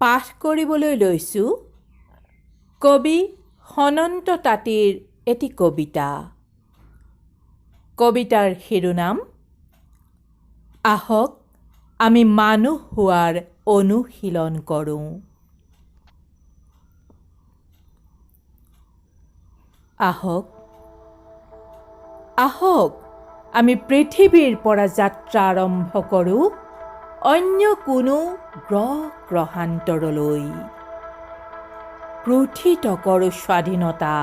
পাঠ কৰিবলৈ লৈছোঁ কবি সনন্ত তাঁতীৰ এটি কবিতা। কবিতাৰ শিৰোনাম আহক আমি মানুহ হোৱাৰ অনুশীলন কৰোঁ। আহক আহক আমি পৃথিৱীৰ পৰা যাত্ৰা আৰম্ভ কৰোঁ অন্য কোনো গ্ৰহ গ্ৰহান্তৰলৈ। প্ৰোথিত কৰোঁ স্বাধীনতা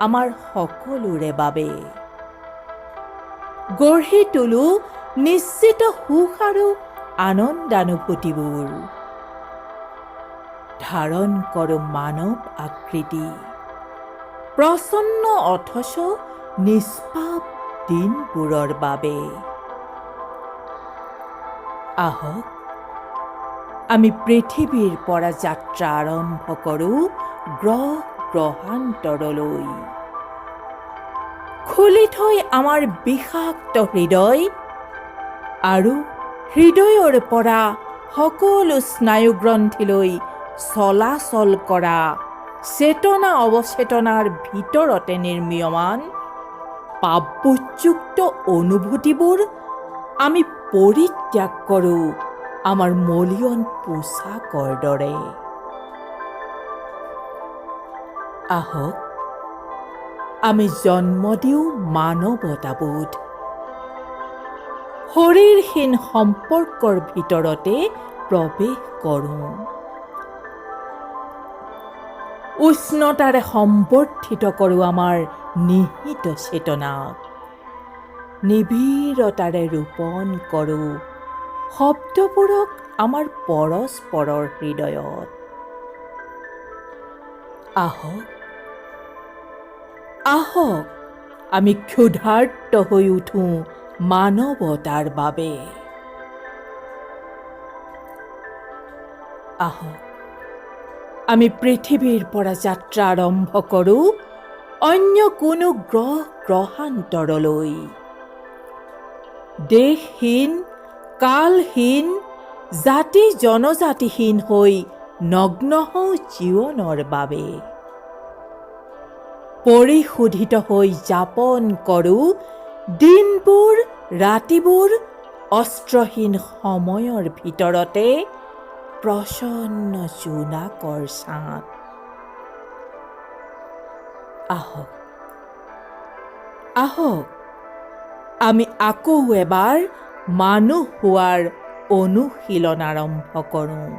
আমাৰ সকলোৰে বাবে। গঢ়ি তোলো নিশ্চিত সুখ আৰু আনন্দানুভূতিবোৰ। ধাৰণ কৰোঁ মানৱ আকৃতি, প্ৰচন্ন অথচ নিষ্পাপ দিনবোৰৰ বাবে। আহক আমি পৃথিৱীৰ পৰা যাত্ৰা আৰম্ভ কৰোঁ গ্ৰহ গ্ৰহান্তৰলৈ। খুলি থৈ আমাৰ বিষাক্ত হৃদয় আৰু হৃদয়ৰ পৰা সকলো স্নায়ুগ্ৰন্থিলৈ চলাচল কৰা চেতনা অৱচেতনাৰ ভিতৰতে নিৰ্মীয়মান পাপযুক্ত অনুভূতিবোৰ আমি পৰিত্যাগ কৰোঁ আমাৰ মলিয়ন পোছাকৰ দৰে। আহক আমি জন্ম দিওঁ মানৱতাবোধ, শৰীৰহীন সম্পৰ্কৰ ভিতৰতে প্ৰৱেশ কৰোঁ, উষ্ণতাৰে সম্বৰ্ধিত কৰোঁ আমাৰ নিহিত চেতনাক, নিবিড়তাৰে ৰোপণ কৰোঁ শব্দবোৰক আমাৰ পৰস্পৰৰ হৃদয়ত। আহক আহক আমি ক্ষুধাৰ্ত হৈ উঠোঁ মানৱতাৰ বাবে। আহক আমি পৃথিৱীৰ পৰা যাত্ৰা আৰম্ভ কৰোঁ অন্য কোনো গ্ৰহ গ্ৰহান্তৰলৈ। দেশহীন, কালহীন, জাতি জনজাতিহীন হৈ নগ্ন হওঁ জীৱনৰ বাবে। পৰিশোধিত হৈ যাপন কৰোঁ দিনবোৰ ৰাতিবোৰ অস্ত্ৰহীন সময়ৰ ভিতৰতে প্ৰচন্ন জোনাকৰ ছাঁত। আহক আহক আমি আকৌ এবাৰ মানুহ হোৱাৰ অনুশীলন আৰম্ভ কৰোঁ।